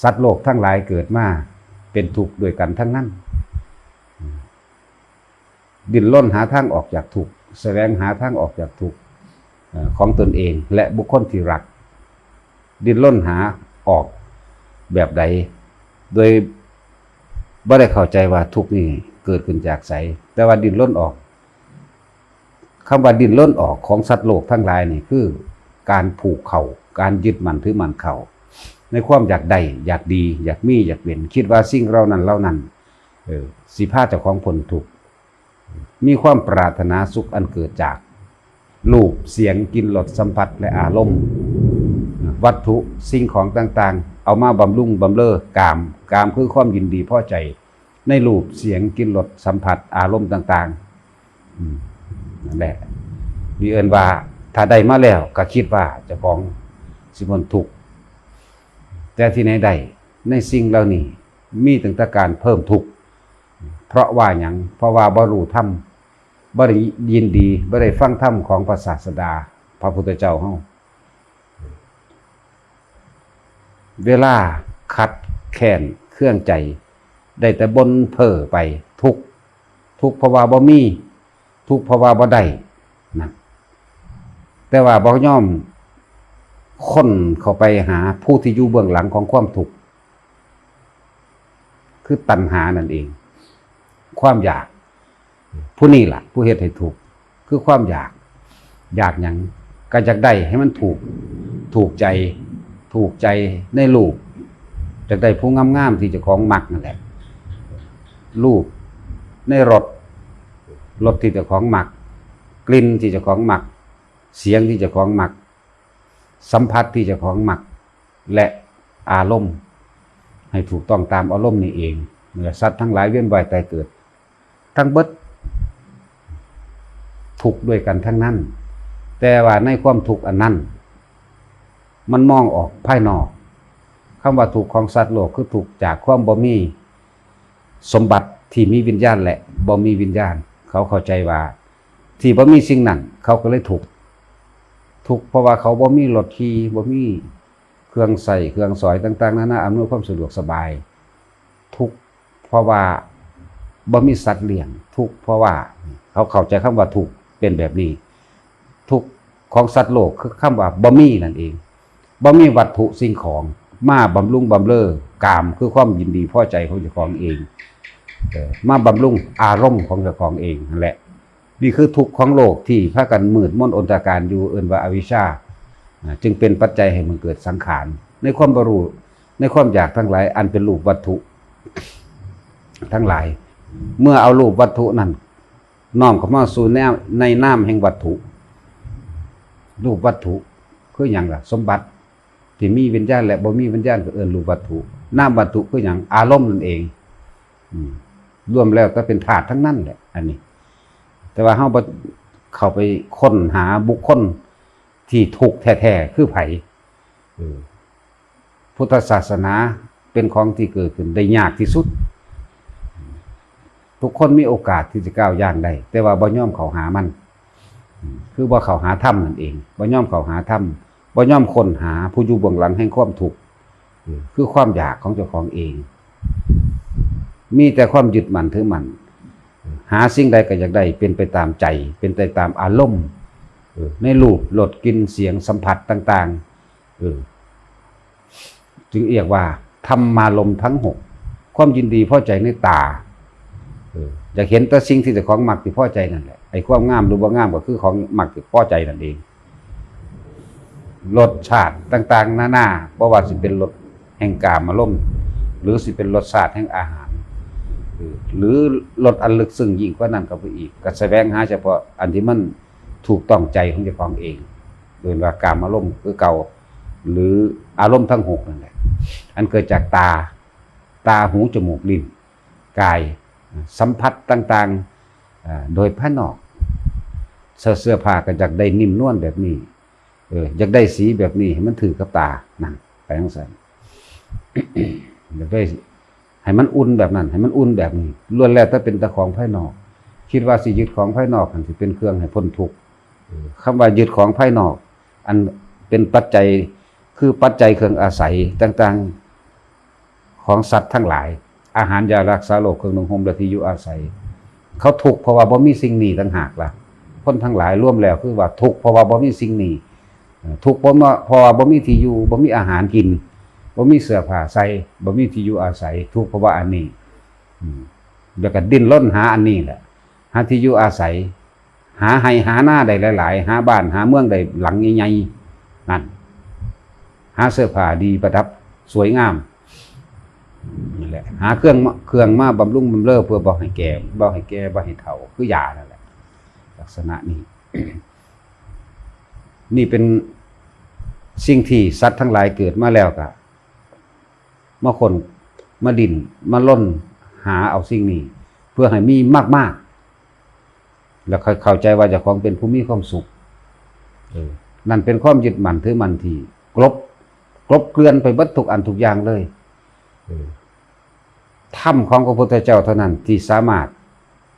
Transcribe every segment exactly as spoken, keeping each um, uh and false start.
สัตว์โลกทั้งหลายเกิดมาเป็นทุกข์ด้วยกันทั้งนั้น ดิ้นรนหาทางออกจากทุกข์ แสวงหาทางออกจากทุกข์ เอ่อ ของตนเองและบุคคลที่รัก ดิ้นรนหาออกแบบใด โดยบ่ได้เข้าใจว่าทุกข์นี่เกิดขึ้นจากไส แต่ว่าดิ้นรนออก คำว่าดิ้นรนออกของสัตว์โลกทั้งหลายนี่คือการผูกเข้า การยึดมั่นถือมั่นเข้า ในความอยากได้ อยากดี อยากมี อยากเป็น คิดว่าสิ่งเหล่านั้นเหล่านั้น เออ สิพาเจ้าของพ้นทุกข์ มีความปรารถนาสุขอันเกิดจาก รูป เสียง กลิ่น รส สัมผัส และอารมณ์ วัตถุ สิ่งของต่างๆ เอามาบำรุงบำเรอกาม กามคือความยินดีพอใจ ในรูป เสียง กลิ่น รส สัมผัส อารมณ์ต่างๆ อืม นั่นแหละ นี่เอิ้นว่า ถ้าได้มาแล้วก็คิดว่าเจ้าของสิพ้นทุกข์ แต่ที่ไหนได้ ในสิ่งเหล่านี้มีตั้งแต่การเพิ่มทุกข์ เพราะว่าหยัง เพราะว่าบ่รู้ธรรม บ่ได้ยินดี บ่ได้ฟังธรรมของพระศาสดา พระพุทธเจ้าเฮา เวลาคับแค้นเคืองใจ ได้แต่บ่นเพ้อไป ทุกข์ ทุกข์เพราะว่าบ่มี ทุกข์เพราะว่าบ่ได้ นั่น แต่ว่าบ่ยอมค้นเข้าไปหาผู้ที่อยู่เบื้องหลังของความทุกข์ คือตัณหานั่นเอง ความอยาก ผู้นี่ล่ะ ผู้เฮ็ดให้ทุกข์ คือความอยาก อยากหยัง ก็อยากได้ให้มันถูก ถูกใจ ถูกใจในรูป อยากได้ผู้งามๆที่เจ้าของมักนั่นแหละ รูปในรส รสที่เจ้าของมัก กลิ่นที่เจ้าของมัก เสียงที่เจ้าของมัก สัมผัสที่เจ้าของมัก และอารมณ์ ให้ถูกต้องตามอารมณ์นี่เอง เมื่อสัตว์ทั้งหลายเวียนว่ายตายเกิด ทั้งเบิด ทุกข์ด้วยกันทั้งนั้น แต่ว่าในความทุกข์อันนั้น มันมองออกภายนอก คำว่าทุกข์ของสัตว์โลกคือทุกข์จากความบ่มีสมบัติที่มีวิญญาณและบ่มีวิญญาณ เขาเข้าใจว่าที่บ่มีสิ่งนั้น เขาก็เลยทุกข์ ทุกข์เพราะว่าเขาบ่มีรถขี่ บ่มีเครื่องใช้เครื่องสอยต่างๆนานาอำนวยความสะดวกสบาย ทุกข์เพราะว่าบ่มีสัตว์เลี้ยง ทุกข์เพราะว่า เขาเข้าใจคำว่าทุกข์เป็นแบบนี้ ทุกข์ของสัตว์โลกคือคำว่าบ่มีนั่นเอง บ่มีวัตถุสิ่งของมาบำรุงบำเรอกาม คือความยินดีพอใจของเจ้าของเอง เอ่อ มาบำรุงอารมณ์ของเจ้าของเองนั่นแหละ นี่คือทุกข์ของโลกที่พากันมืดมนอนตการอยู่ เอิ้นว่าอวิชชา อ่า จึงเป็นปัจจัยให้มันเกิดสังขาร ในความบ่รู้ ในความอยากทั้งหลายอันเป็นรูปวัตถุทั้งหลาย เมื่อเอารูปวัตถุนั้นน้อมเข้ามาสู่แนว ในนามแห่งวัตถุ รูปวัตถุคือหยังล่ะ สมบัติที่มีวิญญาณและบ่มีวิญญาณก็เอิ้นรูปวัตถุ นามวัตถุคือหยัง อารมณ์นั่นเอง อืม รวมแล้วก็เป็นธาตุทั้งนั้นแหละ อันนี้ แต่ว่าเฮาบ่เข้าไปค้นหาบุคคลที่ทุกข์แท้ๆคือไผ เออ พุทธศาสนาเป็นของที่เกิดขึ้นได้ยากที่สุด ทุกคนมีโอกาสที่จะก้าวย่างได้ แต่ว่าบ่ยอมเข้าหามัน คือบ่เข้าหาธรรมนั่นเอง บ่ยอมเข้าหาธรรม บ่ยอมค้นหาผู้อยู่เบื้องหลังแห่งความทุกข์ คือความอยากของเจ้าของเอง มีแต่ความยึดมั่นถือมั่น หาสิ่งใดก็อยากได้เป็นไปตามใจ เป็นไปตามอารมณ์ เออ ในรูป รส กลิ่น เสียง สัมผัสต่างๆ เออ จึงเรียกว่าธรรมารมณ์ทั้งหก ความยินดีพอใจในตา เออ อยากเห็นแต่สิ่งที่เจ้าของมักที่พอใจนั่นแหละ ไอ้ความงามหรือบ่งามก็คือของมักที่พอใจนั่นเอง รสชาติต่างๆนานา บ่ว่าสิเป็นรสแห่งกามารมณ์ หรือสิเป็นรสชาติแห่งอาหาร เออ หรือรสอันลึกซึ้งยิ่งกว่านั้นเข้าไปอีก ก็แสวงหาเฉพาะอันที่มันถูกต้องใจของเจ้าของเอง เอิ้นว่ากามารมณ์คือเก่า หรืออารมณ์ทั้งหกนั่นแหละ อันเกิดจากตา ตา หู จมูก ลิ้น กาย สัมผัสต่างๆ อ่า โดยภายนอก เสื้อ เสื้อผ้าก็อยากได้นิ่มนวลแบบนี้ เออ อยากได้สีแบบนี้ให้มันถืกกับตา นั่น ไปจั่งซั้น อยากได้ให้มันอุ่นแบบนั้น ให้มันอุ่นแบบนี้ ล้วนแล้วแต่เป็นแต่ของภายนอก คิดว่าสิยึดของภายนอกหั่นสิเป็นเครื่องให้พ้นทุกข์ เออ คำว่ายึดของภายนอก อันเป็นปัจจัย คือปัจจัยเครื่องอาศัยต่าง ของสัตว์ทั้งหลาย อาหารยารักษาโรค เครื่องนุ่งห่มและที่อยู่อาศัย เขาทุกข์เพราะว่าบ่มีสิ่งนี้ต่างหากล่ะ คนทั้งหลายรวมแล้วคือว่าทุกข์เพราะว่าบ่มีสิ่งนี้ เอ่อ ทุกข์เพราะว่า เพราะว่าบ่มีที่อยู่ บ่มีอาหารกิน บ่มีเสื้อผ้าใส่ บ่มีที่อยู่อาศัย ทุกข์เพราะว่าอันนี้ อืม แล้วก็ดิ้นรนหาอันนี้แหละ หาที่อยู่อาศัย หาไฮ่หานาได้หลายๆ หาบ้านหาเมืองได้หลังใหญ่ๆ นั่น หาเสื้อผ้าดีประดับสวยงาม นั่นแหละ หาเครื่องมา เครื่องมาบำรุงบำเรอเพื่อบ่ให้แก่ บ่ให้แก่ บ่ให้เฒ่า คือยานั่นแหละ ลักษณะนี้ นี่เป็นสิ่งที่สัตว์ทั้งหลายเกิดมาแล้วก็มาค้น มาดิ้น มาลนหาเอาสิ่งนี้ เพื่อให้มีมากๆ แล้วค่อยเข้าใจว่าเจ้าของเป็นผู้มีความสุข เออ นั่นเป็นความยึดมั่นถือมั่นที่กลบ กลบเกลื่อนไปเบิดทุกอันทุกอย่างเลย เออ ธรรมของพระพุทธเจ้าเท่านั้นที่สามารถ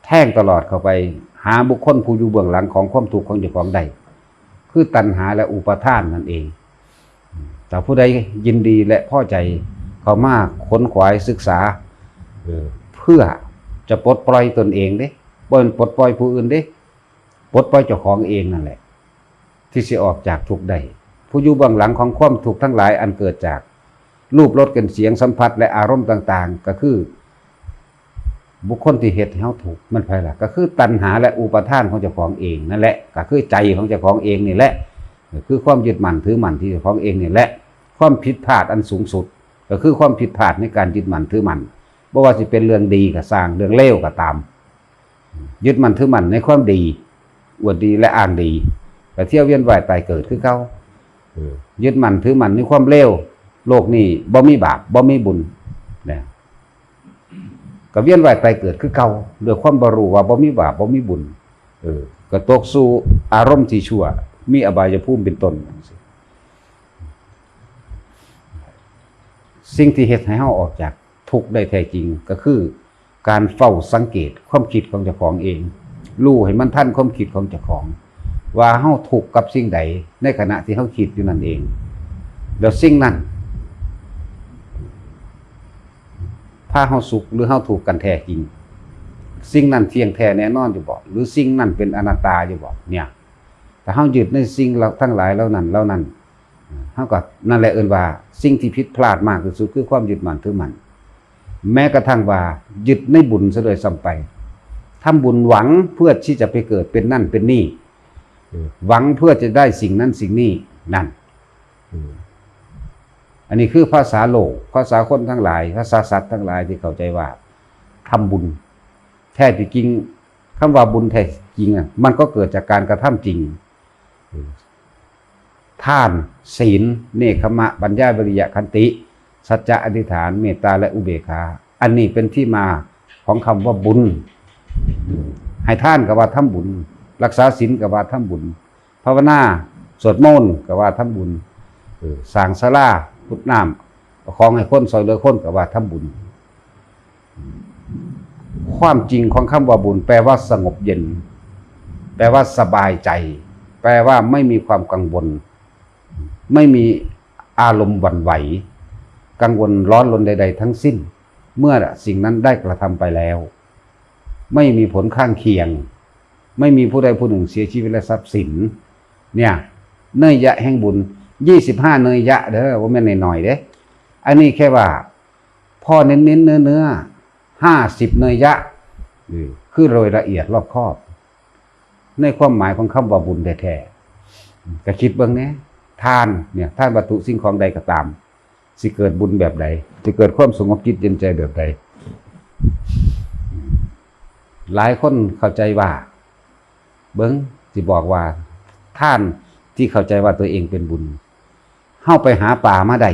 แทงตลอดเข้าไปหาบุคคลผู้อยู่เบื้องหลังของความทุกข์ของเจ้าของได้ คือตัณหาและอุปาทานนั่นเอง แต่ผู้ใดยินดีและพอใจเข้ามาขนขวายศึกษา เออ เพื่อจะปลดปล่อยตนเองเด้ บ่แม่นปลดปล่อยผู้อื่นเด้ ปลดปล่อยเจ้าของเองนั่นแหละ ที่สิออกจากทุกข์ได้ ผู้อยู่เบื้องหลังของความทุกข์ทั้งหลายอันเกิดจากรูป รส กลิ่น เสียง สัมผัส และอารมณ์ต่างๆ ก็คือ บุคคลที่เฮ็ดให้เฮาทุกข์มันไผล่ะ ก็คือตัณหาและอุปาทานของเจ้าของเองนั่นแหละ ก็คือใจของเจ้าของเองนี่แหละ คือความยึดมั่นถือมั่นที่เจ้าของเองนี่แหละ ความผิดพลาดอันสูงสุด ก็คือความผิดพลาดในการยึดมั่นถือมั่น บ่ว่าสิเป็นเรื่องดีก็ซ่าง เรื่องเลวก็ตาม ยึดมั่นถือมั่นในความดี อวดดีและอ้างดี ก็เที่ยวเวียนว่ายตายเกิดคือเก่า เออ ยึดมั่นถือมั่นในความเลว โลกนี้บ่มีบาป บ่มีบุญ นะ ก็เวียนว่ายตายเกิดคือเก่า ด้วยความบ่รู้ว่าบ่มีบาป บ่มีบุญ เออ ก็ตกสู่อารมณ์ที่ชั่ว มีอบายภูมิเป็นต้น สิ่งที่เฮ็ดให้เฮาออกจากทุกข์ได้แท้จริงก็คือ การเฝ้าสังเกตความคิดของเจ้าของเอง รู้ให้มันทันความคิดของเจ้าของ ว่าเฮาทุกข์กับสิ่งใดในขณะที่เฮาคิดอยู่นั่นเอง แล้วสิ่งนั้นพาเฮาสุขหรือเฮาทุกข์กันแท้จริง สิ่งนั้นเที่ยงแท้แน่นอนอยู่บ่ หรือสิ่งนั้นเป็นอนัตตาอยู่บ่ เนี่ย ถ้าเฮายึดในสิ่งเหล่า ทั้งหลายเหล่านั้น เหล่านั้น เฮาก็ นั่นแหละเอิ้นว่าสิ่งที่ผิดพลาดมากที่สุดคือความยึดมั่นถือมั่น แม้กระทั่งว่ายึดในบุญซะด้วยซ้ำไป ทำบุญหวังเพื่อที่จะไปเกิดเป็นนั่นเป็นนี่ เออ หวังเพื่อจะได้สิ่งนั้นสิ่งนี้ นั่น เออ อันนี้คือภาษาโลก ภาษาคนทั้งหลาย ภาษาสัตว์ทั้งหลายที่เข้าใจว่าทำบุญ แท้ที่จริง คำว่าบุญแท้จริงอะ มันก็เกิดจากการกระทำจริง เออ ทาน ศีล เนกขัมมะ ปัญญา วิริยะ ขันติ สัจจะ อธิษฐาน เมตตา และอุเบกขา อันนี้เป็นที่มาของคำว่าบุญ ให้ทานก็ว่าทำบุญ รักษาศีลก็ว่าทำบุญ ภาวนา สวดมนต์ก็ว่าทำบุญ เออ สร้างศาลา ขุดน้ำ เอาของให้คน ซ่อยเหลือคนก็ว่าทำบุญ ความจริงของคำว่าบุญ แปลว่าสงบเย็น แปลว่าสบายใจ แปลว่าไม่มีความกังวล ไม่มีอารมณ์หวั่นไหว กังวลร้อนรนใดๆทั้งสิ้น เมื่อสิ่งนั้นได้กระทำไปแล้ว ไม่มีผลข้างเคียง ไม่มีผู้ใดผู้หนึ่งเสียชีวิตและทรัพย์สิน เนี่ย เนยยะแห่งบุญ ยี่สิบห้า เนยยะเด้อ บ่แม่นน้อยๆเด้ อันนี้แค่ว่า พอเน้นๆเนื้อๆ ห้าสิบ เนยยะ เออ คือโดยละเอียดรอบคอบ ในความหมายของคำว่าบุญแท้ๆ ก็คิดเบิ่งแหน่ ทานเนี่ย ทานวัตถุสิ่งของใดก็ตาม สิเกิดบุญแบบใด สิเกิดความสงบจิตเย็นใจแบบใด หลายคนเข้าใจว่า เบิ่ง สิบอกว่า ทานที่เข้าใจว่าตัวเองเป็นบุญ เฮาไปหาปลามาได้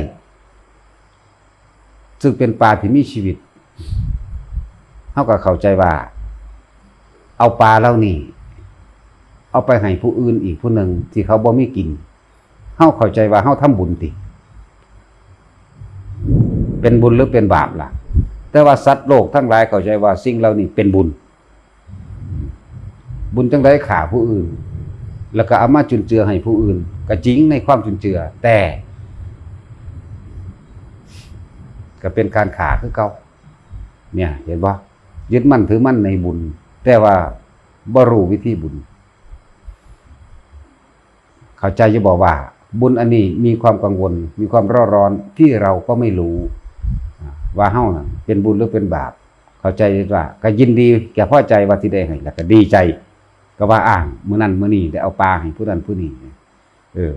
ซึ่งเป็นปลาที่มีชีวิต เฮาก็เข้าใจว่า เอาปลาเหล่านี้ เอาไปให้ผู้อื่นอีกผู้หนึ่งที่เขาบ่มีกิน เฮาเข้าใจว่าเฮาทำบุญติ เป็นบุญหรือเป็นบาปล่ะ แต่ว่าสัตว์โลกทั้งหลายเข้าใจว่าสิ่งเหล่านี้เป็นบุญ บุญจั่งใด ฆ่าผู้อื่น แล้วก็เอามาจุนเจือให้ผู้อื่น ก็จริงในความจุนเจือ แต่ ก็เป็นการฆ่าคือเก่า เนี่ย เห็นบ่ ยึดมั่นถือมั่นในบุญ แต่ว่าบ่รู้วิธีบุญ เข้าใจอยู่บ่ว่า บุญอันนี้มีความกังวล มีความเร่าร้อนที่เราก็ไม่รู้ อ่า ว่าเฮาน่ะเป็นบุญหรือเป็นบาป เข้าใจว่าก็ยินดีแก่พอใจว่าที่ได้ให้ แล้วก็ดีใจ ก็ว่าอ้างมื้อนั้นมื้อนี้ได้เอาปลาให้ผู้นั้นผู้นี้ เออ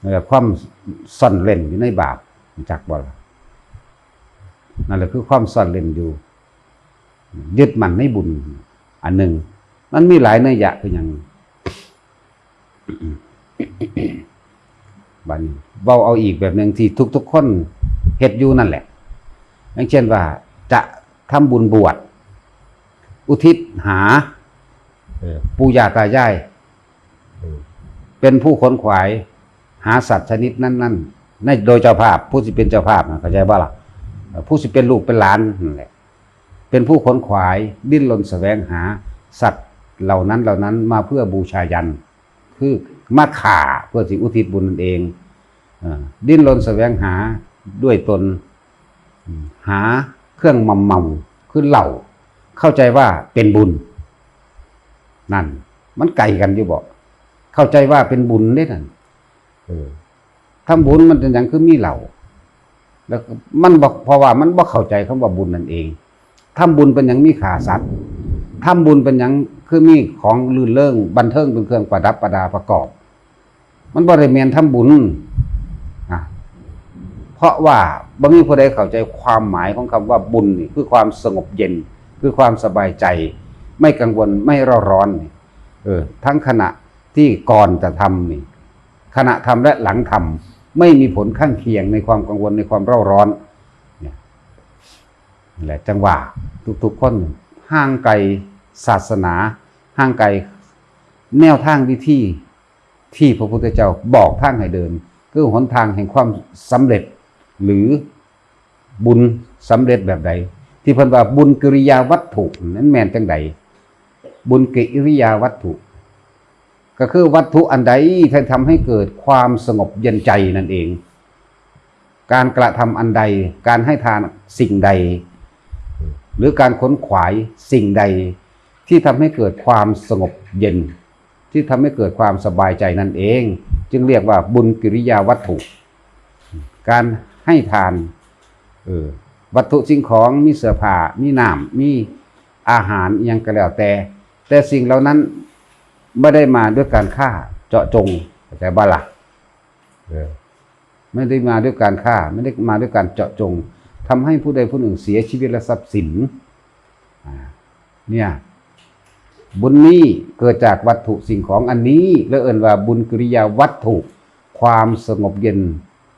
นั่นแหละความซ่อนเร้นอยู่ในบาป รู้จักบ่ล่ะ นั่นแหละคือความซ่อนเร้นอยู่ ยึดมั่นในบุญ อันหนึ่ง มันมีหลายนัยยะคือหยัง บัดนี้เว้าเอาอีกแบบหนึ่งที่ทุกๆคนเฮ็ดอยู่นั่นแหละ อย่างเช่นว่าจะทำบุญบวช อุทิศหา เอ่อ ปู่ย่าตายาย เอ่อ เป็นผู้ขนขวายหาสัตว์ชนิดนั้นๆ ในโดยเจ้าภาพ ผู้สิเป็นเจ้าภาพน่ะ เข้าใจบ่ล่ะ เอ่อ ผู้สิเป็นลูกเป็นหลานนั่นแหละ เป็นผู้ขนขวายดิ้นรนแสวงหาสัตว์เหล่านั้นเหล่านั้นมาเพื่อบูชายัญ คือมาฆ่าเพื่อสิอุทิศบุญนั่นเอง เอ่อ ดิ้นรนแสวงหาด้วยตน อืม หาเครื่องมอมเมา คือเหล้า เข้าใจว่าเป็นบุญ นั่น มันไกลกันอยู่บ่ เข้าใจว่าเป็นบุญเด้นั่น เออ ทำบุญมันเป็นหยังคือมีเหล้า แล้วมันบ่ เพราะว่ามันบ่เข้าใจคำว่าบุญนั่นเอง ทำบุญเป็นหยังมีฆ่าสัตว์ ทำบุญเป็นหยังคือมีของรื่นเริงบันเทิงเป็นเครื่องประดับประดาประกอบ มันบ่ได้แม่นทำบุญ อ่ะ เพราะว่าบ่มีผู้ใดเข้าใจความหมายของคำว่าบุญนี่ คือความสงบเย็น คือความสบายใจ ไม่กังวล ไม่เร่าร้อนนี่ เออ ทั้งขณะที่ก่อนจะทำนี่ ขณะทำและหลังทำ ไม่มีผลข้างเคียงในความกังวล ในความเร่าร้อน เนี่ย นั่นแหละจั่งว่าทุกๆคนห่างไกลศาสนา ห่างไกลแนวทางวิธีที่พระพุทธเจ้าบอกทางให้เดิน คือหนทางแห่งความสำเร็จ หรือบุญสำเร็จแบบใด ที่เพิ่นว่าบุญกิริยาวัตถุนั้นแม่นจั่งใด บุญกิริยาวัตถุ ก็คือวัตถุอันใดที่ทำให้เกิดความสงบเย็นใจนั่นเอง การกระทำอันใด การให้ทานสิ่งใด หรือการขนขวายสิ่งใด ที่ทำให้เกิดความสงบเย็น ที่ทำให้เกิดความสบายใจนั่นเอง จึงเรียกว่าบุญกิริยาวัตถุ การให้ทาน เออ วัตถุสิ่งของ มีเสื้อผ้า มีน้ำ มีอาหารอิหยังก็แล้วแต่ แต่สิ่งเหล่านั้นไม่ได้มาด้วยการฆ่าเจาะจง เข้าใจบ่ล่ะ เออ ไม่ได้มาด้วยการฆ่า ไม่ได้มาด้วยการเจาะจง ทำให้ผู้ใดผู้หนึ่งเสียชีวิตและทรัพย์สิน อ่า เนี่ย บุญนี้เกิดจากวัตถุสิ่งของอันนี้ และเอิ้นว่าบุญกิริยาวัตถุ ความสงบเย็น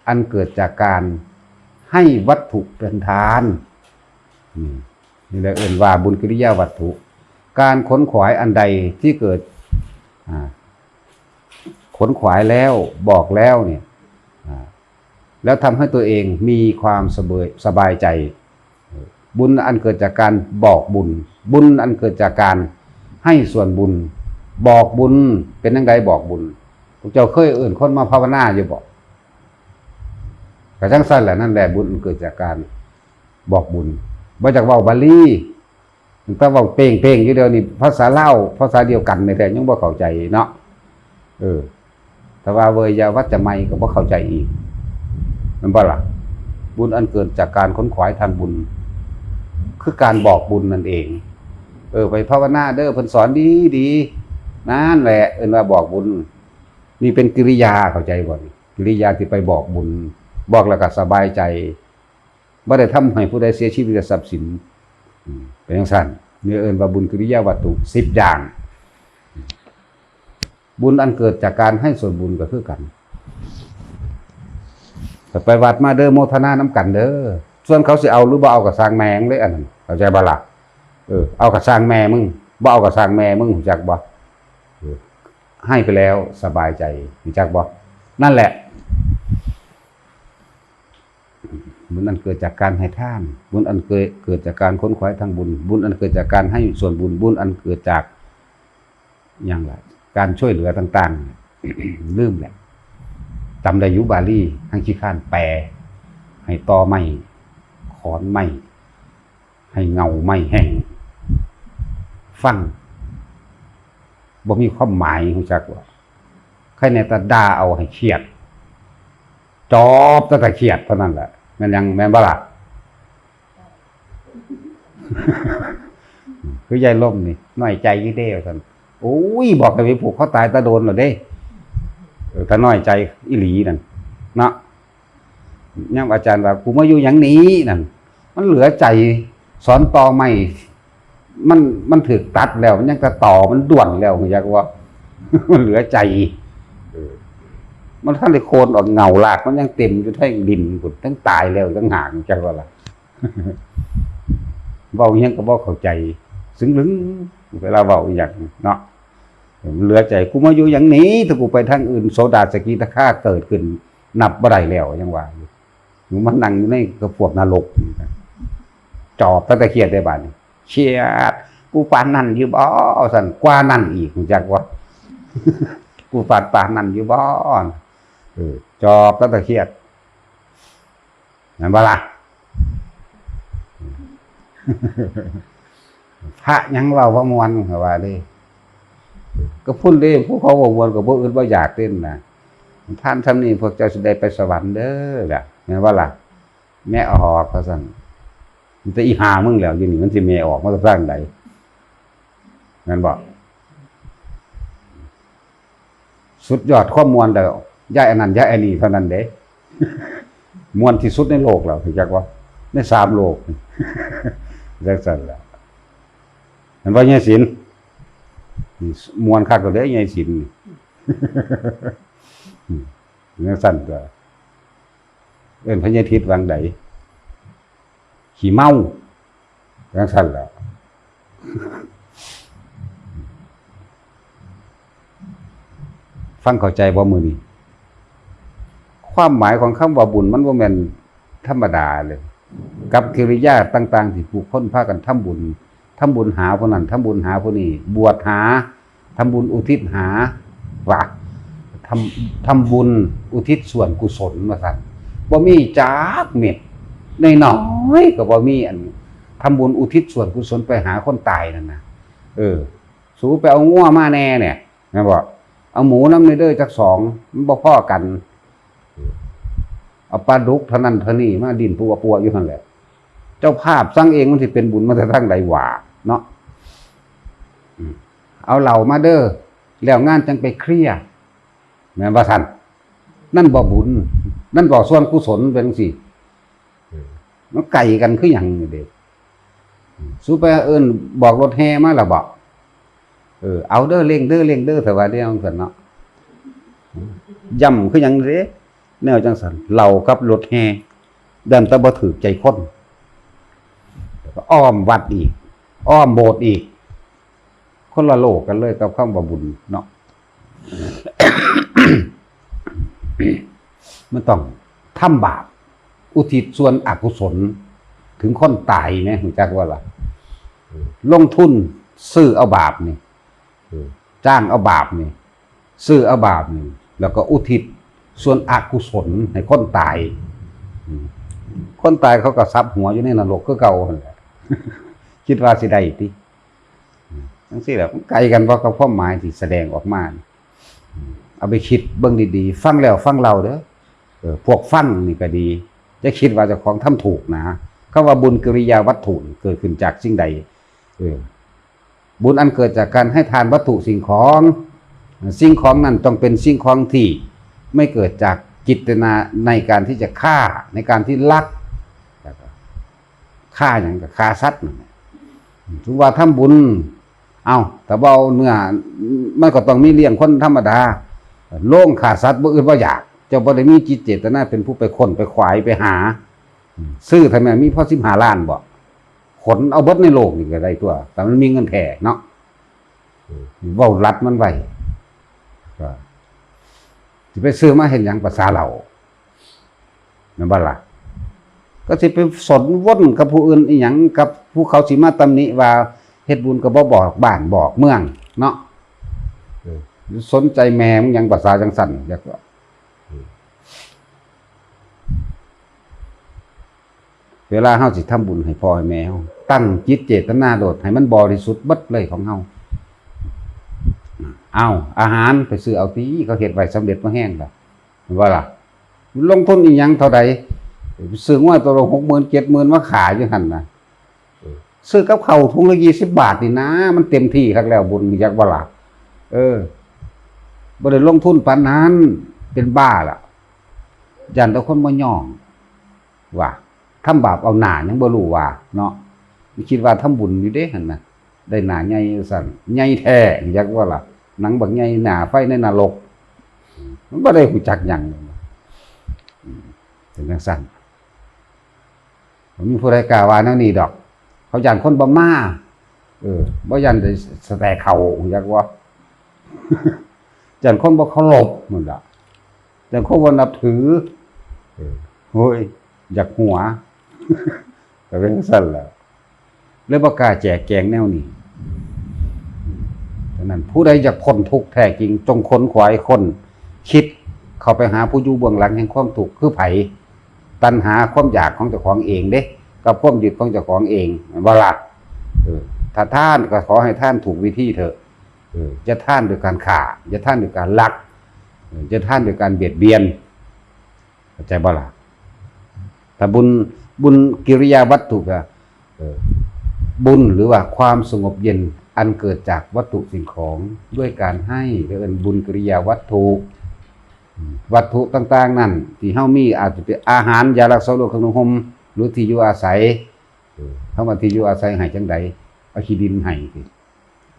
อันเกิดจากการให้วัตถุเป็นทาน อืม นี่แหละเอิ้นว่าบุญกิริยาวัตถุ การขนขวายอันใดที่เกิด อ่า ขนขวายแล้ว บอกแล้วเนี่ย อ่า แล้วทำให้ตัวเองมีความสบาย สบายใจ บุญอันเกิดจากการบอกบุญ บุญอันเกิดจากการให้ส่วนบุญ บอกบุญเป็นจั่งใด บอกบุญ พวกเจ้าเคยเอิ้นคนมาภาวนาอยู่บ่ ก็จั่งซั่นแหละ นั่นแหละบุญอันเกิดจากการบอกบุญ บ่อยากเว้าบาลี แต่เว้าเป้งๆอยู่เดี๋ยวนี้ ภาษาลาว ภาษาเดียวกันนี่แหละ ยังบ่เข้าใจเนาะ เออ แต่ว่าเวยาวัจจะไมยก็บ่เข้าใจอีก แม่นบ่ล่ะ บุญอันเกิดจากการขนขวายทางบุญ คือการบอกบุญนั่นเอง เออ ไปภาวนาเด้อ เพิ่นสอนดีๆ นั่นแหละ เอิ้นว่าบอกบุญ นี่เป็นกิริยา เข้าใจบ่นี่ กิริยาที่ไปบอกบุญ บอกแล้วก็สบายใจ บ่ได้ทำให้ผู้ใดเสียชีวิตและทรัพย์สิน อืม เป็นจั่งซั่น นี่เอิ้นว่าบุญกิริยาวัตถุสิบอย่าง บุญอันเกิดจากการให้ส่วนบุญก็คือกัน ก็ไปวัดมาเด้อ โมทนานำกันเด้อ ส่วนเขาสิเอาหรือบ่เอาก็ซ่างแม่งเลย อันนั้น เข้าใจบ่ล่ะ เออ เอาก็ซ่างแม่มึง บ่เอาก็ซ่างแม่มึง รู้จักบ่ เออ ให้ไปแล้วสบายใจ รู้จักบ่ นั่นแหละ บุญอันเกิดจากการให้ทาน บุญอันเกิด เกิดจากการขนขวายทางบุญ บุญอันเกิดจากการให้ส่วนบุญ บุญอันเกิดจาก หยังล่ะ การช่วยเหลือต่างๆ ลืมแหละ จำได้อยู่บาลี หังขี้คร้านแปล ให้ต่อไม้ ขอนไม้ ให้เงาไม้แห้ง ฟัง บ่มีความหมาย ฮู้จักบ่? ใครแน่แต่ด่าเอาให้เครียด จอบแต่เครียดเท่านั้นแหละ แม่นหยัง แม่นบ่ล่ะ? คือยายลมนี่ น้อยใจอยู่เด้ ว่าซั่น โอ้ย บอกให้ไปผูกคอตายแต่โดนแล้วเด้ เออ ถ้าน้อยใจอีหลีนั่น เนาะ ยามอาจารย์ว่า "กูมาอยู่หยังนี่" นั่น มันเหลือใจ สอนตอไม้ มัน มันถูกตัดแล้ว มันยังแต่ตอมันด้วนแล้ว ฮู้จักบ่? มันเหลือใจ เออ มันทันได้โค่นออก เงารากมันยังเต็มอยู่เทิงดินพุ้น ทั้งตายแล้วต่างหาก ฮู้จักบ่ล่ะ? เว้าอิหยังก็บ่เข้าใจ ซึ่งลึง เวลาเว้าอิหยังเนาะ มันเหลือใจ "กูมาอยู่หยังนี่ ถ้ากูไปทางอื่น โสดา สกิทาคาเกิดขึ้น นับบ่ได้แล้ว" ยังว่าอยู่ หนูมานั่งอยู่ในกระพวกนรก จอบแต่เครียดได้บาดนี้ เครียด "กูปานนั่นอยู่บ่" ซั่น กว่านั่นอีก ฮู้จักบ่? "กูปาน ปานนั่นอยู่บ่" เออ จอบแต่เครียด แม่นบ่ล่ะ? พระหยังเว้าบ่ม่วน เขาว่าเด้ ก็พุ้นเด้ ผู้เขาบ่ม่วนก็บ่อึดบ่อยากเด้นะ ท่านทำนี่พวกเจ้าสิได้ไปสวรรค์เด้อล่ะ แม่นบ่ล่ะ? แม่ออกว่าซั่น มันแต่อีห่ามึงแล้ว อยู่นี่มันสิแม่ออกมาจากทางใด แม่นบ่? สุดยอดความม่วนแล้ว ยายอันนั้น ยายอันนี้เท่านั้นเด้ ม่วนที่สุดในโลกแล้ว ฮู้จักบ่? ในสามโลก จังซั่นแหละ เห็นบ่ ยายศิลป์ ม่วนคักแล้วเด้ ยายศิลป์ นี่ จังซั่นตัว เอิ้นพญาทิตย์วังใด ขี้เมา จังซั่นแหละ ฟังเข้าใจบ่มื้อนี้? ความหมายของคำว่าบุญมันบ่แม่นธรรมดาเลย กับกิริยาต่างๆ ที่ผู้คนพากันทำบุญ ทำบุญหาผู้นั้น ทำบุญหาผู้นี้ บวชหา ทำบุญอุทิศหา ว่า ทำ ทำบุญอุทิศส่วนกุศล ว่าซั่น บ่มีจักเม็ด น้อยๆ ก็บ่มี อันทำบุญอุทิศส่วนกุศลไปหาคนตายนั่นนะ เออ สูไปเอางัวมาแน่เนี่ย แม่นบ่? เอาหมูนำแน่เด้อจักสอง มันบ่พอกัน เอาปลาดุกเท่านั้นเท่านี้มาดิ้นปัวๆ อยู่หั่นแหละ เจ้าภาพสั่งเองมันสิเป็นบุญมาแต่ทางใดหว่าเนาะ อืม เอาเหล้ามาเด้อ แล้วงานจั่งไปเคลียร์ แม่นบ่ซั่น? นั่นบ่บุญ นั่นบ่ส่วนกุศล เป็นจั่งซี้ เออ มันไกลกันคือหยังนี่เด้ สูไปเอิ้นบอกรถแห่มาแล้วบ่? เออ เอาเด้อ เร่งเด้อ เร่งเด้อ แต่ว่าเรื่องซั่นเนาะ ย่ำคือหยังเด้ แนวจั่งซั่น เหล้ากับรถแห่ ดันแต่บ่ถูกใจคน อ้อมวัดอีก อ้อมโบสถ์อีก คนละโลกกันเลยกับคำว่าบุญเนาะ มันต้องทำบาป อุทิศส่วนอกุศลถึงคนตายแหม ฮู้จักบ่ล่ะ? ลงทุนซื้อเอาบาปนี่ เออ จ้างเอาบาปนี่ ซื้อเอาบาปนี่ แล้วก็อุทิศส่วนอกุศลให้คนตาย อืม คนตายเขาก็สับหัวอยู่ในนรกคือเก่าหั่นแหละ คิดว่าสิได้ติ จั่งซี้แหละ มันไกลกันบ่กับความหมายที่แสดงออกมานี่ เอาไปคิดเบิ่งดีๆ ฟังแล้วฟังเล่าเด้อ เออ พวกฟังนี่ก็ดี อย่าคิดว่าเจ้าของทำถูกนะ คำว่าบุญกิริยาวัตถุนี่เกิดขึ้นจากสิ่งใด? เออ บุญอันเกิดจากการให้ทานวัตถุสิ่งของ สิ่งของนั้นต้องเป็นสิ่งของที่ไม่เกิดจากเจตนาในการที่จะฆ่า ในการที่ลัก แล้วก็ฆ่าหยัง ก็ฆ่าสัตว์นั่นแหละ ถือว่าทำบุญ เอ้า ถ้าบ่เอาเนื้อ มันก็ต้องมีเลี้ยงคนธรรมดา โลงฆ่าสัตว์บ่อึดบ่อยาก เจ้าบ่ได้มีจิตเจตนาเป็นผู้ไปค้นไปขวายไปหา ซื้อทำไมมีพอสิบห้าล้านบ่ ขนเอาเบิดในโลกนี่ก็ได้ตัว แต่มันมีเงินแท้เนาะ เว้ารัดมันไว้ ก็สิไปซื้อมาเฮ็ดหยัง ประสาเหล้า แม่นบ่ล่ะ? ก็สิไปสนวนกับผู้อื่นอีหยัง กับผู้เขาสิมาตำหนิว่าเฮ็ดบุญก็บ่บอกบ้านบอกเมืองเนาะ เออ สนใจแม่มึงหยัง ประสาจั่งซั่น จักว่า เออ เวลาเฮาสิทำบุญให้พ่อให้แม่เฮา ตั้งจิตเจตนาโลดให้มันบริสุทธิ์เบิดเลยของเฮา เอาอาหารไปซื้อเอาติ เขาเฮ็ดไว้สำเร็จมาแฮงแล้ว เห็นบ่ล่ะ ลงทุนอีหยังเท่าใด ซื้องัวตัวละหกหมื่น เจ็ดหมื่น มาขายอยู่หั่นน่ะ ซื้อกับข้าวถุงละยี่สิบบาทนี่นะ มันเต็มที่คักแล้วบุญ จักบ่ล่ะ เออ บ่ได้ลงทุนปานนั้น เป็นบ้าล่ะ ย่านแต่คนบ่ยอม ว่าทำบาปเอาหน้ายังบ่รู้ว่าเนาะ คิดว่าทำบุญอยู่เด้หั่นน่ะ ได้หน้าใหญ่ว่าซั่น ใหญ่แท้ จักบ่ล่ะ หนังบักใหญ่ หน้าไฟในนรก มันบ่ได้รู้จักหยัง อืม เป็นจั่งซั่น บ่มีผู้ใดกล้าว่าแนวนี้ดอก เขาย่านคนบ่มา เออ บ่ย่านได้สะแตกเข้า จักบ่ ย่านคนบ่เคารพนั่นล่ะ ย่านคนบ่นับถือ เออ โอ้ย อยากหัว ก็เป็นจั่งซั่นแหละ เลยบ่กล้าแจกแจงแนวนี้ ฉะนั้นผู้ใดอยากพ้นทุกข์แท้จริง จงขนขวายค้น คิดเข้าไปหาผู้อยู่เบื้องหลังแห่งความทุกข์ คือไผ ตัณหาความอยากของเจ้าของเองเด้ กับความยึดของเจ้าของเอง แม่นบ่ล่ะ เออ ถ้าทานก็ขอให้ทานถูกวิธีเถอะ เออ อย่าทานด้วยการฆ่า อย่าทานด้วยการลัก เออ อย่าทานด้วยการเบียดเบียน เข้าใจบ่ล่ะ ถ้าบุญ บุญกิริยาวัตถุก็ เออ บุญหรือว่าความสงบเย็นอันเกิดจากวัตถุสิ่งของด้วยการให้ เรียกว่าบุญกิริยาวัตถุ วัตถุต่างๆ นั้นที่เฮามีอาจจะเป็นอาหาร ยารักษาโรค เครื่องนุ่งห่ม หรือที่อยู่อาศัย เออ คำว่าที่อยู่อาศัยให้จั่งใด เอาขี้ดินให้สิ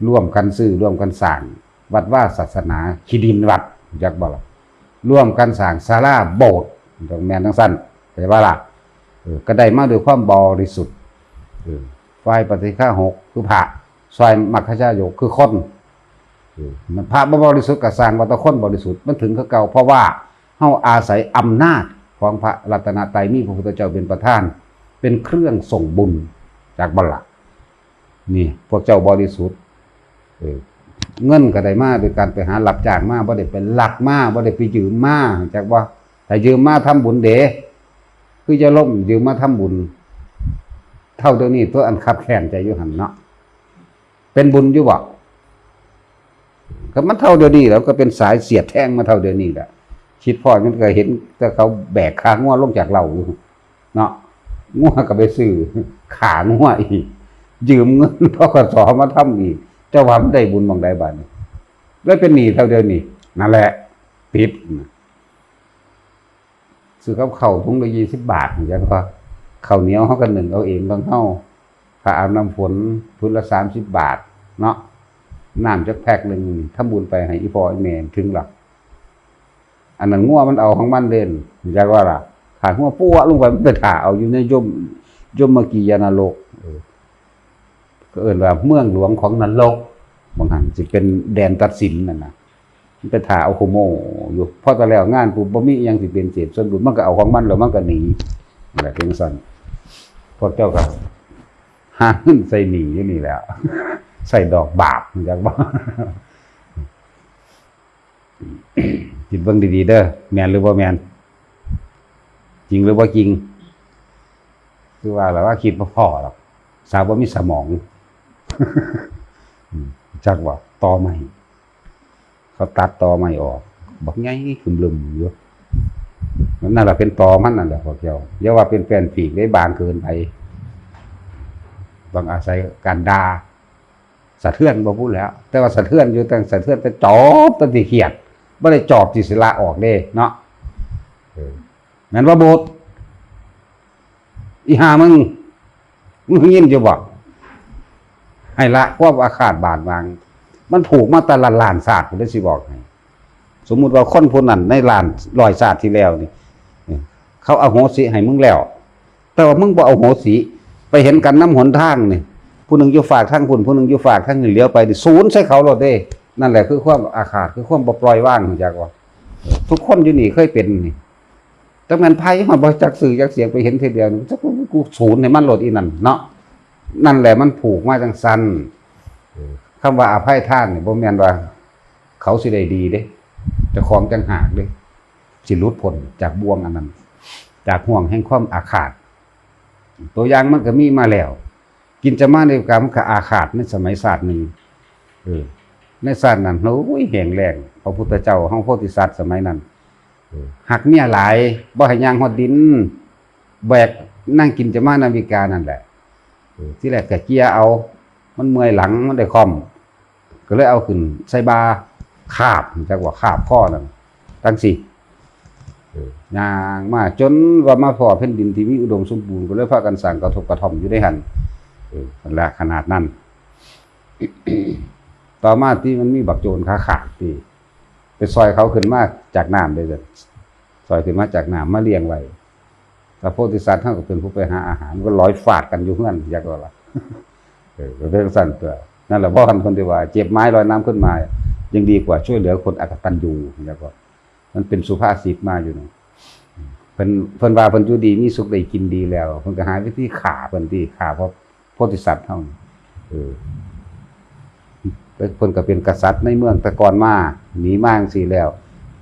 ร่วมกันซื้อ ร่วมกันสร้าง วัดวาศาสนา ขี้ดินวัด จักบ่ล่ะ ร่วมกันสร้างศาลาโบสถ์ ต้องแม่นจั่งซั่น เข้าใจบ่ล่ะ เออ ก็ได้มาด้วยความบริสุทธิ์ เออ ฝ่ายปฏิฆาหก คือพระ ฝ่ายมัคคายก คือคน เออ พระบ่บริสุทธิ์ก็สร้างว่าแต่คนบริสุทธิ์ มันถึงคือเก่า เพราะว่าเฮาอาศัยอำนาจของพระรัตนตรัย มีพระพุทธเจ้าเป็นประธาน เป็นเครื่องส่งบุญ จักบ่ล่ะ นี่ พวกเจ้าบริสุทธิ์ เออ เงินก็ได้มาโดยการไปหารับจ้างมา บ่ได้ไปลักมา บ่ได้ไปยืมมา จักบ่ ถ้ายืมมาทำบุญเด้ คือจะล้มยืมมาทำบุญ เท่าเดี๋ยวนี้ตัวอันคับแค้นใจอยู่หั่นเนาะ เป็นบุญอยู่บ่ ก็มันเท่าเดี๋ยวนี้แล้ว ก็เป็นสายเสียดแทงมาเท่าเดี๋ยวนี้แหละ คิดพอมันก็เห็นแต่เขาแบกขางัวลงจากเหล้าอยู่เนาะ งัวก็ไปซื้อขางัวอีก ยืมเงิน ธ.ก.ส. มาทำอีก เจ้าว่ามันได้บุญหม่องใดบาดนี้ เลยเป็นหนี้เท่าเดี๋ยวนี้ นั่นแหละ ติด ซื้อกับข้าวถุงละยี่สิบบาท จั่งว่า ข้าวเหนียวเฮาก็นึ่งเอาเองของเฮา ค่าอาบน้ำฝน พื้นละสามสิบบาท เนาะ น้ำจักแพ็คหนึ่ง ทำบุญไปให้อีพ่ออีแม่ถึงหลัก อันนั้นงัวมันเอาของมันเด่น จักว่าล่ะ ขางัวปัวลงไป มันไปถ่าเอาอยู่ในยม ยมกียานรก เออ ก็เอิ้นว่าเมืองหลวงของนรก บางหันสิเป็นแดนตัดสินนั่นน่ะ มันไปถ่าเอาโคโมอยู่ พอแต่แล้วงานปุ๊บ บ่มีอิหยังสิเป็นเศษส่วนบุญ มันก็เอาของมันแล้วมันก็หนี นั่นแหละเป็นซั่น พวกเจ้าก็หาเงินใส่หนี้อยู่นี่แหละ ใส่ดอกบาป รู้จักบ่ คิดเบิ่งดีๆ เด้อ แม่นหรือบ่แม่น จริงหรือบ่จริง คือว่าล่ะว่าคิดบ่พอหรอก สาวบ่มีสมอง อืม จักว่าตอไม้ เขาตัดตอไม้ออก บักใหญ่ขึ้นลึมอยู่ นั่นแหละเป็นตอมันนั่นแหละพวกเจ้า อย่าว่าเป็นแป้นปีกได้ บางเกินไป ต้องอาศัยการด่า สะเทือนบ่พูดแล้ว แต่ว่าสะเทือนอยู่ แต่สะเทือนแต่จอบ แต่สิเครียด บ่ได้จอบสิสิละออกเด้เนาะ เออ แม่นบ่โบสถ์ อีห่ามึง มึงยินอยู่บ่ ให้ละความอาฆาตบาดหมาง มันผูกมาแต่ละล้านชาติ ผมได้สิบอกให้ สมมุติว่าคนผู้นั้นในล้านร้อยชาติที่แล้วนี่ เขาอโหสิให้มึงแล้ว แต่ว่ามึงบ่อโหสิ ไปเห็นกันนำหนทางนี่ ผู้หนึ่งอยู่ฟากทางพุ้น ผู้หนึ่งอยู่ฟากทางนี้ เหลียวไปนี่ สูนใส่เขาโลดเด้ นั่นแหละคือความอาฆาต คือความบ่ปล่อยวาง รู้จักบ่ ทุกคนอยู่นี่เคยเป็นนี่ แต่แม่นไผมันบ่จักชื่อจักเสียง ไปเห็นเทื่อเดียวนี่ จักกูสูนให้มันโลดอีนั่นเนาะ นั่นแหละมันผูกมาจั่งซั่น เออ คำว่าอภัยทานนี่บ่แม่นว่าเขาสิได้ดีเด้ เจ้าของต่างหากเด้ สิหลุดพ้นจากบ่วงอันนั้น จากห่วงแห่งความอาฆาต ตัวอย่างมันก็มีมาแล้ว กินจมาในกรรมก็อาฆาตในสมัยชาติหนึ่ง เออ ในชาตินั้น โอ้ย แห้งแล้ง พระพุทธเจ้าเฮาโพธิสัตว์สมัยนั้น เออ ฮักเมียหลาย บ่ให้ย่างฮอดดิน แบกนางกินจมานาวิกานั่นแหละ เออ ที่แรกก็เกียเอา มันเมื่อยหลัง มันได้ค่อม ก็เลยเอาขึ้นใส่บ่า คาบ จักว่าคาบคอนั่น จั่งซี้ เออ ย่างมาจนว่ามาพ้อแผ่นดินที่มีอุดมสมบูรณ์ ก็เลยพากันสร้างกระทบกระท่อมอยู่ในหั่น เออ นั่นแหละขนาดนั้น ต่อมาที่มันมีบักโจรขาขาดที่ไปซอยเขาขึ้นมาจากน้ำเลย ซอยขึ้นมาจากน้ำมาเลี้ยงไว้ พระโพธิสัตว์เฮาก็เป็นผู้ไปหาอาหาร ก็ลอยฟาดกันอยู่เฮือน จักว่าล่ะ เออ ก็เป็นจั่งซั่นตัว นั่นแหละ เพราะฉะนั้นเพิ่นที่ว่า เก็บไม้ลอยน้ำขึ้นมา ยังดีกว่าช่วยเหลือคนอกตัญญู จักว่า มันเป็นสุภาษิตมาอยู่นี่ เพิ่น เพิ่นว่าเพิ่นอยู่ดีมีสุขได้กินดีแล้ว เพิ่นก็หาวิธีฆ่าเพิ่นติ ฆ่าพระโพธิสัตว์เฮา เออ เพิ่นก็เป็นกษัตริย์ในเมืองแต่ก่อนมา หนีมาจั่งซี้แล้ว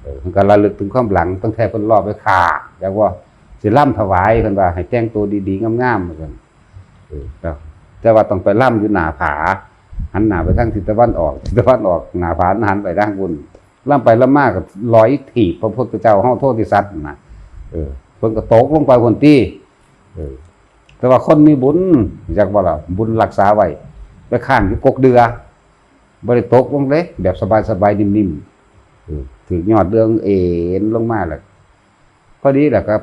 เออ เพิ่นก็ระลึกถึงความหลัง ตั้งแต่เพิ่นลอบไปฆ่า แล้วว่าสิรำถวาย เพิ่นว่าให้แต่งตัวดีๆ งามๆ ว่าซั่น เออ แต่ แต่ว่าต้องไปรำอยู่หน้าผา หันหน้าไปทางทิศตะวันออก ทิศตะวันออก หน้าผาหันไปทางพุ้น รำไปรำมาก็ลอยถีบพระพุทธเจ้าเฮาโพธิสัตว์นะ เออ เพิ่นก็ตกลงไปพุ้นติ เออ แต่ว่าคนมีบุญ จักบ่ล่ะ บุญรักษาไว้ ไปค้างอยู่กกเดือ บ่ได้ตกลงเด้ แบบสบายๆ นิ่มๆ เออ ถืกยอดเดือเอ็นลงมาแล้ว พอดีแหละครับ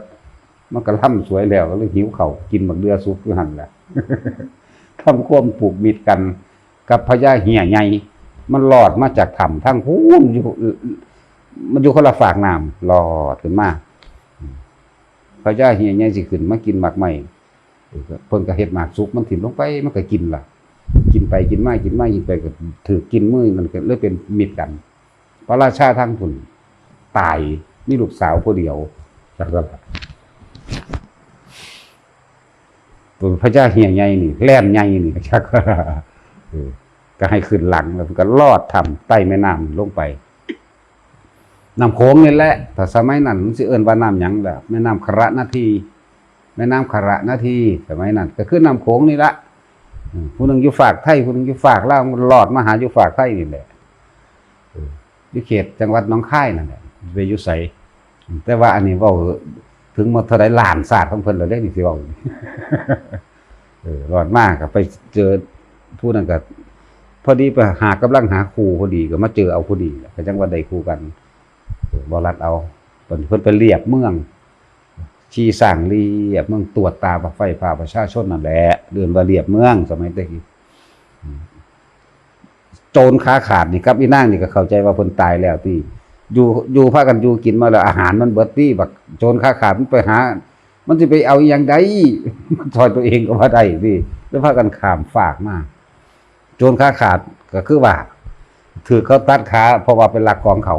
มันก็รำสวยแล้ว ก็เลยหิวข้าว กินบักเดือสุกอยู่หั่นแหละ ทำความผูกมิตรกันกับพญาเหี่ยใหญ่ มันลอดมาจากถ้ำทางพู้นอยู่ มันอยู่คนละฟากน้ำ ลอดขึ้นมา พญาเหี่ยใหญ่สิขึ้นมากินหมากไม้ เพิ่นก็เฮ็ดหมากสุกมันถิ่มลงไป มันก็กินล่ะ กินไปกินมา กินมา กินไป ก็ถืกกินมื้อ มันก็เลยเป็นมิตรกัน พระราชาทางพุ้นตาย มีลูกสาวผู้เดียว จักว่าล่ะ ตัวพญาเหี่ยใหญ่นี่ แล่นใหญ่นี่ จักว่าล่ะ เออ ก็ให้ขึ้นหลัง แล้วก็ลอดถ้ำใต้แม่น้ำลงไป น้ำโขงนี่แหละ ถ้าสมัยนั้นมันสิเอิ้นว่าน้ำหยังล่ะ แม่น้ำคระนาที แม่น้ำคระนาที สมัยนั้นก็คือน้ำโขงนี่ละ อืม ผู้หนึ่งอยู่ฟากไทย ผู้หนึ่งอยู่ฟากลาว มันลอดมาหาอยู่ฟากไทยนี่แหละ เออ อยู่เขตจังหวัดหนองคายนั่นแหละ ไปอยู่ไส แต่ว่าอันนี้เว้าถึงหมดเท่าใดล้านชาติของเพิ่นแล้วเด้นี่สิเว้า เออ ลอดมาก็ไปเจอผู้นั้นก็ พอดีไปหากำลังหาคู่พอดี ก็มาเจอเอาพอดีแหละ ก็จั่งว่าได้คู่กัน เออ บ่ลัดเอา เพิ่น เพิ่นไปเลียบเมือง ขี่ช้างเลียบเมือง ตรวจตาบั้งไฟป่าประชาชนนั่นแหละ เอิ้นว่าเลียบเมือง สมัยแต่กี้ อืม โจรขาขาดนี่กับอีนางนี่ก็เข้าใจว่าเพิ่นตายแล้วติ อยู่ อยู่พากันอยู่กินมาแล้ว อาหารมันเบิดติ บักโจรขาขาดมันไปหา มันสิไปเอาอีหยังได้ มันช่วยตัวเองก็ว่าได้ติ แล้วพากันข้ามฟากมา โจรขาขาดก็คือว่า ถืกเขาตัดขา เพราะว่าไปลักของเขา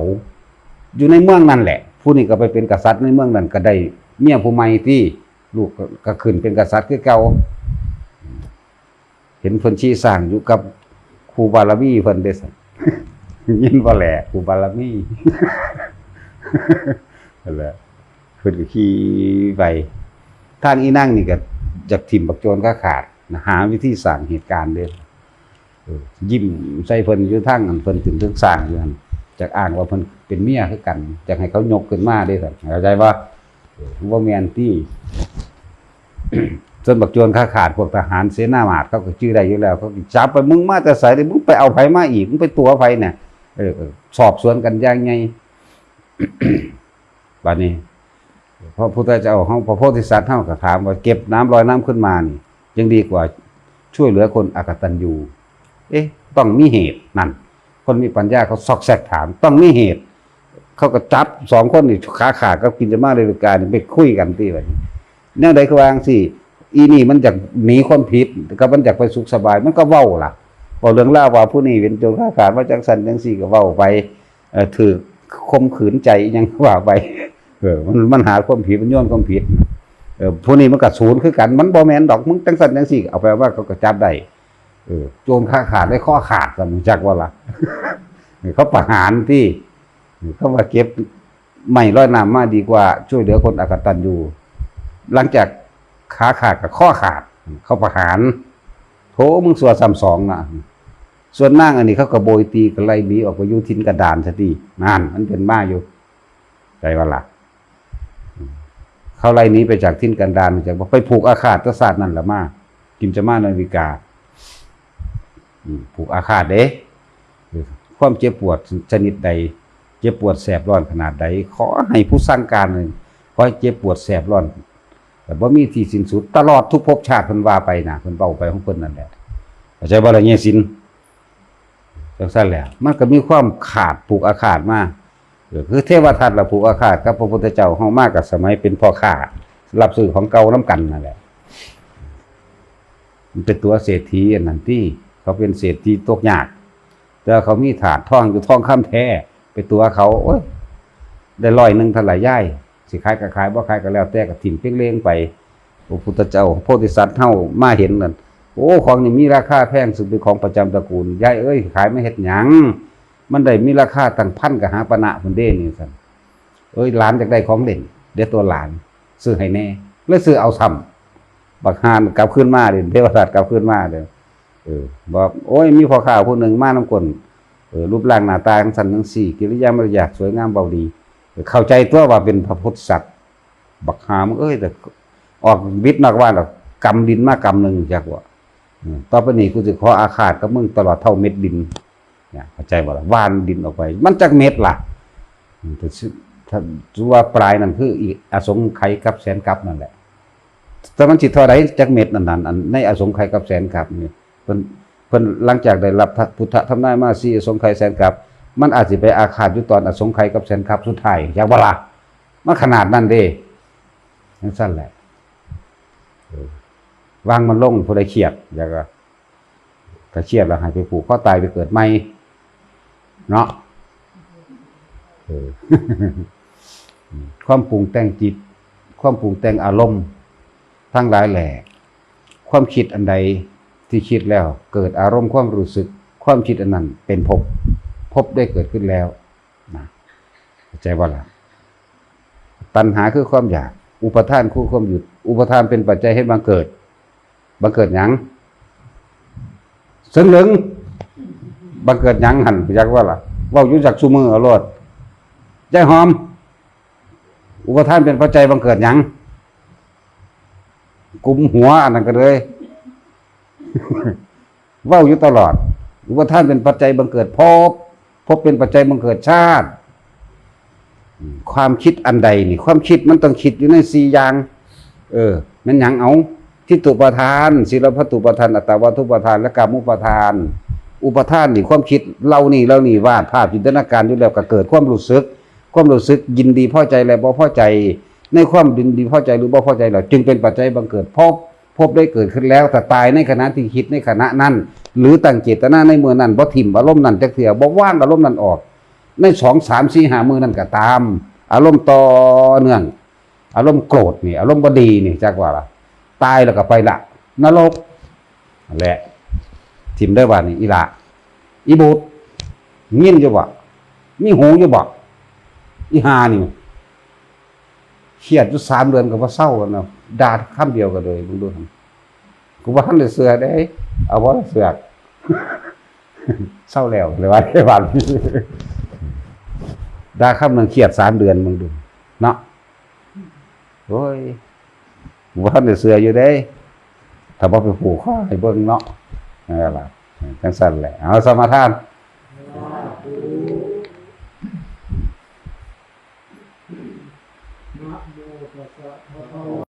อยู่ในเมืองนั่นแหละ ผู้นี้ก็ไปเป็นกษัตริย์ในเมืองนั้น ก็ได้เมียผู้ใหม่ติ ลูกก็ ก็ขึ้นเป็นกษัตริย์คือเก่า เห็นเพิ่นขี่ช้างอยู่กับครูบารมีเพิ่นเด้ซั่น ยินบ่แหละ ครูบารมี นั่นแหละ เพิ่นก็ขี่ไป ทางอีนางนี่ก็อยากถิ่มบักโจรขาขาดนะ หาวิธีสร้างเหตุการณ์เด้ เออ ยิ้มใส่เพิ่นอยู่ทางอันเพิ่นขึ้นเทิงช้างอยู่หั่น จักอ้างว่าเพิ่นเป็นเมียคือกัน จักให้เขายกขึ้นมาเด้ซั่น เข้าใจบ่ เออ บ่แม่นติ ส่วนบักโจรขาขาด พวกทหารเสนามาตย์เขาก็จื่อได้อยู่แล้ว เขาก็จับไป มึงมาแต่ไสเด้ มึงไปเอาไผมาอีก มึงไปตั๋วไผเนี่ย เออ เออ สอบสวนกันอย่างใหญ่ บัดนี้ พระพุทธเจ้าเฮา พระโพธิสัตว์เฮาก็ถามว่า เก็บน้ำลอยน้ำขึ้นมานี่ ยังดีกว่าช่วยเหลือคนอกตัญญู เอ๊ะ ต้องมีเหตุนั่น คนมีปัญญาเขาซอกแซกถาม ต้องมีเหตุ เขาก็จับสองคนนี่ ขาขาดกับกินจมาเรวิกานี่ไปคุยกันติ ว่าแนวใดคือว่าจั่งซี้ อีนี่มันอยากหนีความผิด กับมันอยากไปสุขสบาย มันก็เว้าล่ะ เว้าเรื่องราวว่าผู้นี้เป็นโจรขาขาดมาจั่งซั่นจั่งซี้ก็เว้าไป เอ่อ ถืกข่มขืนใจอิหยังว่าไป เออ มัน มันหาความผิด มันโยนความผิด เออ ผู้นี้มันก็สูนคือกัน มันบ่แม่นดอก มึงจั่งซั่นจั่งซี้ เอาไปว่าเขาก็จับได้ เออ โจรขาขาดได้คอขาด สมมุติจักว่าล่ะ เขาประหารติ เขาว่าเก็บไม้ลอยน้ำมาดีกว่าช่วยเหลือคนอกตัญญู หลังจาก ขาขาดกับข้อขาด เขาประหาร โถ มึงสัวซ้ำสองนะ ส่วนนางอันนี้เขาก็โบยตีกันไล่หนีออกไปอยู่ถิ่นกันดารซะติ นั่นมันเป็นมาอยู่ ใจว่าล่ะ เขาไล่หนีไปจากถิ่นกันดาร จากไปผูกอาฆาตตะศาสตร์นั่นละมา กินจะมานาวิกา อืม ผูกอาฆาตเด้ ความเจ็บปวดชนิดใด เจ็บปวดแสบร้อนขนาดใด ขอให้ผู้สั่งการเลย ขอให้เจ็บปวดแสบร้อน แต่บ่มีที่สิ้นสุด ตลอดทุกภพชาติ เพิ่นว่าไปนะ เพิ่นเว้าไปของเพิ่นนั่นแหละ เข้าใจบ่ล่ะ เยสิน จังซั่นแหละ มันก็มีความขาดผูกอาฆาตมา เออ คือเทวทัตละผูกอาฆาตกับพระพุทธเจ้า เฮามากับสมัยเป็นพ่อค้า รับซื้อของเก่านำกันนั่นแหละ มันเป็นตัวเศรษฐีอันนั้นติ เขาเป็นเศรษฐีตกยาก แต่เขามีถาดทองอยู่ ทองคำแท้ ไปตั๋วเขา โอ้ย ได้ร้อยหนึ่งเท่าไหร่ยาย สิขายก็ขาย บ่ขายก็แล้วแต่ ก็ถิ่มเป้งเลงไป พระพุทธเจ้า โพธิสัตว์เฮามาเห็นนั่น โอ้ ของนี่มีราคาแพง ซึ่งเป็นของประจำตระกูล ยายเอ้ย ขายมาเฮ็ดหยัง มันได้มีราคาตั้งพันกหาปณะพุ้นเด้ นี่ซั่น เอ้ย หลานอยากได้ของเล่น เดี๋ยวตัวหลานซื้อให้แน่ เลยซื้อเอาซ้ำ บักห่านั่นกลับคืนมาเด้ เทวทัตกลับคืนมาเด้ เออ บอก โอ้ย มีพ่อค้าผู้หนึ่งมานำก้น เออ รูปร่างหน้าตาจังซั่นจังซี่ กิริยามารยาทสวยงามเว้าดี เข้าใจตัวว่าเป็นพระโพธิสัตว์ บักห่ามึงเอ้ย แต่ออกบิดนอกบ้านแล้ว กำดินมากำหนึ่งจักว่า อืม ต่อไปนี้กูสิขออาฆาตกับมึงตลอดเท่าเม็ดดิน เนี่ย เข้าใจบ่ล่ะ หว่านดินออกไป มันจักเม็ดล่ะ อืม แต่สิ ถ้าถือว่าปลายนั่นคืออีกอสงไขยกับแสนกับนั่นแหละ แต่มันสิเท่าใดจักเม็ดนั่นนั่น อันในอสงไขยกับแสนกับนี่ เพิ่น เพิ่นหลังจากได้รับพุทธทำนายมาสี่อสงไขยแสนกับ มันอาจสิไปอาฆาตอยู่ตอนอสงไขยกับแสนกับสุดท้าย อยากบ่ล่ะ มันขนาดนั้นเด้ จังซั่นแหละ เออ วางมันลง ผู้ใดเครียด อยากก็ ถ้าเครียดแล้วให้ไปผูกคอตายไปเกิดใหม่ เนาะ เออ ความปรุงแต่งจิต ความปรุงแต่งอารมณ์ ทั้งหลายแหละ ความคิดอันใดที่คิดแล้วเกิดอารมณ์ความรู้สึก ความคิดอันนั้นเป็นภพ ภพได้เกิดขึ้นแล้ว นะ เข้าใจบ่ล่ะ ตัณหาคือความอยาก อุปาทานคือความยึด อุปาทานเป็นปัจจัยให้บังเกิด บังเกิดหยัง เสิงเหลิง บังเกิดหยังหั่น อยากว่าล่ะ เว้าอยู่จักซุมื้อเอาโลด ยายหอม อุปาทานเป็นปัจจัยบังเกิดหยัง กุมหัวอันนั้นก็เลย เว้าอยู่ตลอด อุปาทานเป็นปัจจัยบังเกิดภพ ภพเป็นปัจจัยบังเกิดชาติ อืม ความคิดอันใดนี่ ความคิดมันต้องคิดอยู่ในสี่อย่าง เออ แม่นหยัง เอา ทิฏฐุปาทาน สีลพัตตุปาทาน อัตตาวัตถุปาทาน และกามุปาทาน อุปาทานนี่ ความคิดเหล่านี้ เหล่านี้ วาดภาพจินตนาการอยู่แล้ว ก็เกิดความรู้สึก ความรู้สึกยินดีพอใจและบ่พอใจ ในความยินดีพอใจหรือบ่พอใจแล้ว จึงเป็นปัจจัยบังเกิดภพ ภพได้เกิดขึ้นแล้ว ถ้าตายในขณะที่คิดในขณะนั้น หรือตั้งเจตนาในเมื่อนั้น บ่ถิ่มอารมณ์นั้นจักเทื่อ บ่วางอารมณ์นั้นออก ในสอง สาม สี่ ห้า มื้อนั้นก็ตาม อารมณ์ต่อเนื่อง อารมณ์โกรธนี่ อารมณ์บ่ดีนี่ จักว่าล่ะ ตายแล้วก็ไปละ นรก นั่นแหละ ถิ่มได้ว่านี่ อีหล่า อีบูด ยินอยู่บ่ มีหูอยู่บ่ อีห่านี่ เครียดอยู่สามเดือนก็บ่เซาแล้วนะ ด่าคำเดียวกันเลย มึงดูหั่น กูบ่ทันได้เชื่อเด้ เอาบ่เชื่อ เซาแล้ว เลยว่าได้บ้าน ด่าคำหนึ่งเครียดสามเดือน มึงดู เนาะ โอ้ย กูบ่ทันได้เชื่ออยู่เด้ ถ้าบ่ไปผูกคอให้เบิ่งเนาะ นั่นล่ะ จังซั่นแหละ เอาสมาทาน นะโมตัสสะภะคะวะ